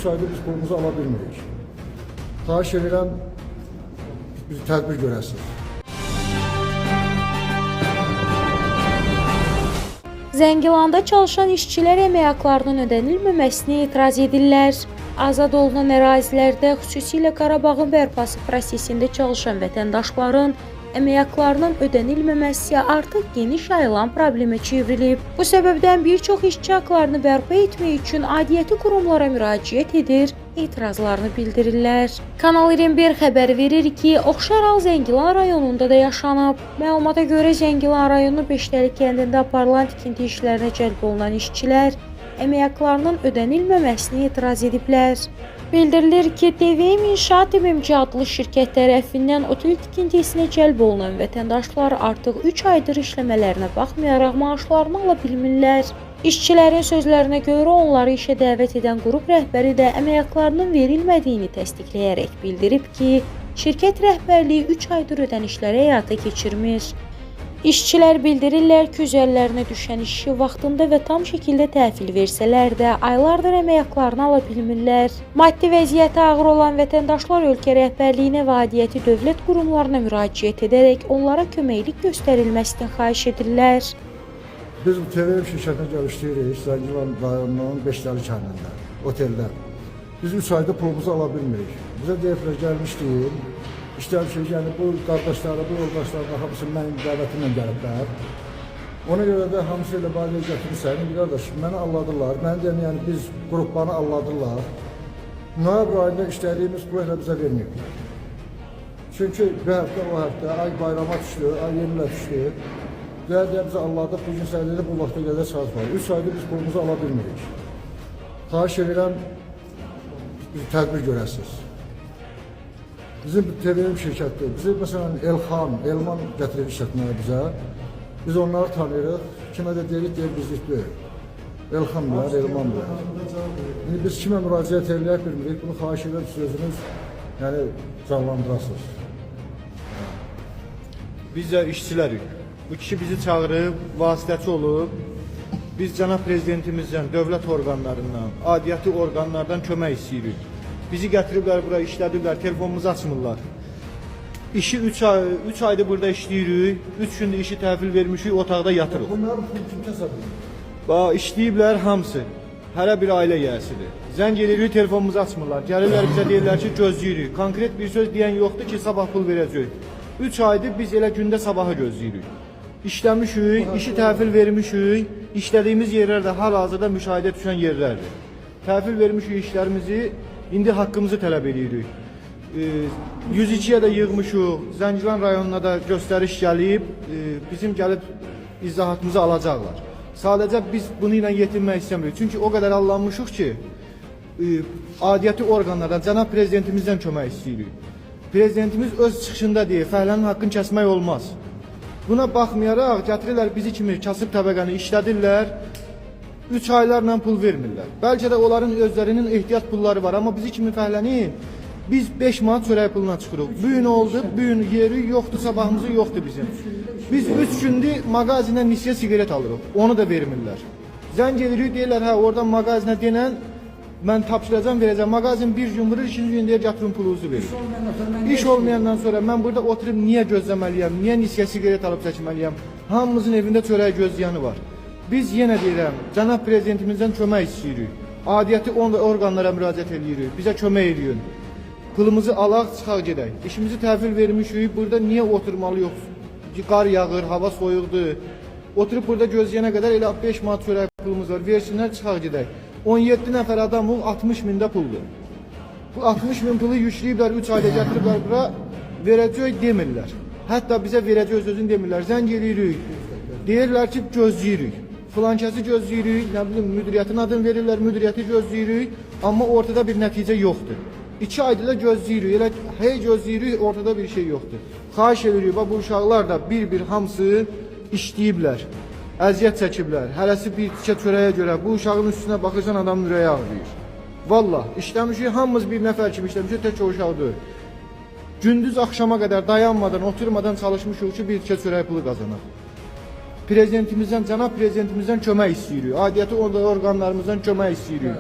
3 aydır biz pulumuzu ala bilmirik. Xahiş edirəm, bir tədbir görəsiniz. Zəngilanda çalışan işçilər əmək haqlarının ödənilməməsinə etiraz edirlər. Azad olunan ərazilərdə, xüsusilə Qarabağın bərpası prosesində çalışan vətəndaşların əmək haqlarının ödənilməməsi artıq geniş yayılan problemə çevrilib. Bu səbəbdən bir çox işçi haqlarını bərpa etmək üçün aidiyyəti qurumlara müraciət edir, etirazlarını bildirirlər. Kanal 21 xəbər verir ki, oxşar hal Zəngilan rayonunda da yaşanıb. Məlumata görə Zəngilan rayonu Beşdəli kəndində aparılan tikinti işlərinə cəlb olunan işçilər əmək haqlarının ödənilməməsinə etiraz ediblər. Bildirilir ki, DVM İnşaat MMC adlı şirkət tərəfindən otel tikintisinə cəlb olunan vətəndaşlar artıq 3 aydır işləmələrinə baxmayaraq maaşlarını ala bilmirlər. İşçilərin sözlərinə görə onları işə dəvət edən qrup rəhbəri də əmək haqlarının verilmədiyini təsdiqləyərək bildirib ki, şirkət rəhbərliyi 3 aydır ödənişləri həyata keçirmir. İşçilər bildirirlər ki, üzərlərinə düşən işi vaxtında və tam şəkildə təhvil versələr də aylardır əmək haqlarını ala bilmirlər. Maddi vəziyyəti ağır olan vətəndaşlar ölkə rəhbərliyinə və aidiyyəti dövlət qurumlarına müraciət edərək onlara köməklik göstərilməsini xahiş edirlər. Biz bu TVM şirkətinə gəlib işləyirik Zəngilan rayonunun Beşdəli kəndində, oteldə. Biz 3 ayda pulumuzu ala bilmirik. Bizə deyiblər, gəlmişdik, işləmişik, yəni bu qardaşları, bu yoldaşları hamısı mənim dəvətimlə gəliblər. Ona görə də hamısı elə barəyə gətirirsən, indi qardaş, məni alladırlar, məni deyən, yəni biz qruplarını alladırlar. Noyabr ayında işlədiyimiz pulu elə bizə verməyiblər. Çünki bir həftə, o həftə, ay bayrama düşdü, ay yeni ilə düşdü. Deyə bizi alladıq, bu gün sənədə bu vaxta qədər çalışmadı. 3 aydır biz pulumuzu ala bilmirik. Xahiş edirəm, bir tədbir görəsiniz. Bizim TVM şirkətdir. Bizi məsələn Elxan, Elman gətirir işlətməyə bizə. Biz onları tanıyırıq. Kimə də deyirik, deyir bizlik deyil. Elxan bilər, Elman bilər. İndi biz kimə müraciət eləyək bilmirik. Bunu xahiş edirəm siz özünüz yəni canlandırasınız. Biz də işçilərik. Bu kişi bizi çağırıb, vasitəçi olub. Biz cənab prezidentimizdən, dövlət orqanlarından, aidiyyəti orqanlardan kömək istəyirik. Bizi gətiriblər bura, işlədiblər, telefonumuzu açmırlar. İşi 3 ay, 3 aydır burada işləyirik. 3 gündür işi təhvil vermişik, otaqda yatırıq. Bunların pulu kim kəsə bilir? Bax, işləyiblər hamısı. Hərə bir ailə yiyəsidir. Zəng eləyirik, telefonumuzu açmırlar. Gəlirlər bizə deyirlər ki, gözləyirik. Konkret bir söz deyən yoxdur ki, sabah pul verəcəyik. 3 aydır biz elə gündə sabahı gözləyirik. İşləmişik, işi təhvil vermişik. İşlədiyimiz yerlər də hal-hazırda müşahidə düşən yerlərdir. Təhvil vermişik işlərimizi, indi haqqımızı tələb eləyirik. 102-yə də yığmışıq, Zəngilan rayonuna da göstəriş gəlib, bizim gəlib izahatımızı alacaqlar. Sadəcə biz bunu ilə yetinmək istəmirik. Çünki o qədər allanmışıq ki, aidiyyəti orqanlardan, cənab prezidentimizdən kömək istəyirik. Prezidentimiz öz çıxışında deyir, fəhlənin haqqını kəsmək olmaz. Buna baxmayaraq gətirirlər bizi kimi kasıb təbəqəni işlədirlər, 3 aylarla pul vermirlər. Bəlkə də onların özlərinin ehtiyat pulları var, amma bizi kimi fəhlənin biz 5 manat çörək puluna çıxırıq. Bu gün oldu, bu gün yeri yoxdur, sabahımızı yoxdur bizim. Biz 3 gündür mağazindən nisyə siqaret alırıq. Onu da vermirlər. Zəng edirik, deyirlər, hə, oradan mağazinə denən mən tapşıracağam, verəcəm. Mağazin bir gün vurur, ikinci gün deyir, gətirin pulunuzu verin. İş olmayandan sonra mən burada oturub niyə gözləməliyəm? Niyə nisyə siqaret alıb çəkməliyəm? Hamımızın evində çörək gözləyəni var. Biz yenə deyirəm, cənab prezidentimizdən kömək istəyirik. Aidiyyəti orqanlara müraciət eləyirik. Bizə kömək eləyin. Pulumuzu alaq, çıxaq gedək. İşimizi təhvil vermişik. Burada niyə oturmalıyıq? Qar yağır, hava soyuqdur. Oturub burada gözləyənə qədər elə 5 manat çörək pulumuz var. Versinlər, çıxaq gedək. 17 nəfər adamıq 60 mində puldur. Bu 60 min pulu yükləyiblər, 3 ayda gətiriblər bura, verəcək demirlər. Hətta bizə verəcək sözünü demirlər. Zəng eləyirik. Deyirlər ki, gözləyirik. Filankəsi gözləyirik, nə bilim, müdiriyyətin adını verirlər, müdiriyyəti gözləyirik, amma ortada bir nəticə yoxdur. 2 aydır da gözləyirik, elə hey gözləyirik, ortada bir şey yoxdur. Xahiş edirik, bax bu uşaqlar da bir-bir hamısı işləyiblər, əziyyət çəkiblər. Hərəsi bir tikə çörəyə görə bu uşağın üstünə baxırsan adamın ürəyi ağrıyır. Vallah, işləmişik, hamımız bir nəfər kimi işləmişik, tək o uşaq deyil. Gündüz axşama qədər dayanmadan, oturmadan çalışmışıq ki, bir tikə çörək pulu qazanaq. Prezidentimizdən, cənab prezidentimizdən kömək istəyirik. Aidiyyəti orqanlarımızdan kömək istəyirik.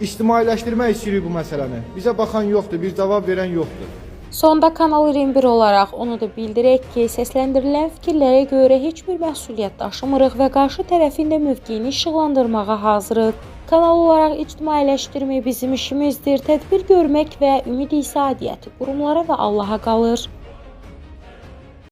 İctimailəşdirmək istəyirik bu məsələni. Bizə baxan yoxdur, bir cavab verən yoxdur. Sonda Kanal 21 olaraq onu da bildirək ki, səsləndirilən fikirlərə görə heç bir məsuliyyət daşımırıq və qarşı tərəfin də mövqeyini işıqlandırmağa hazırıq. Kanal olaraq ictimailəşdirmək bizim işimizdir. Tədbir görmək və ümid isə aidiyyəti qurumlara və Allaha qalır.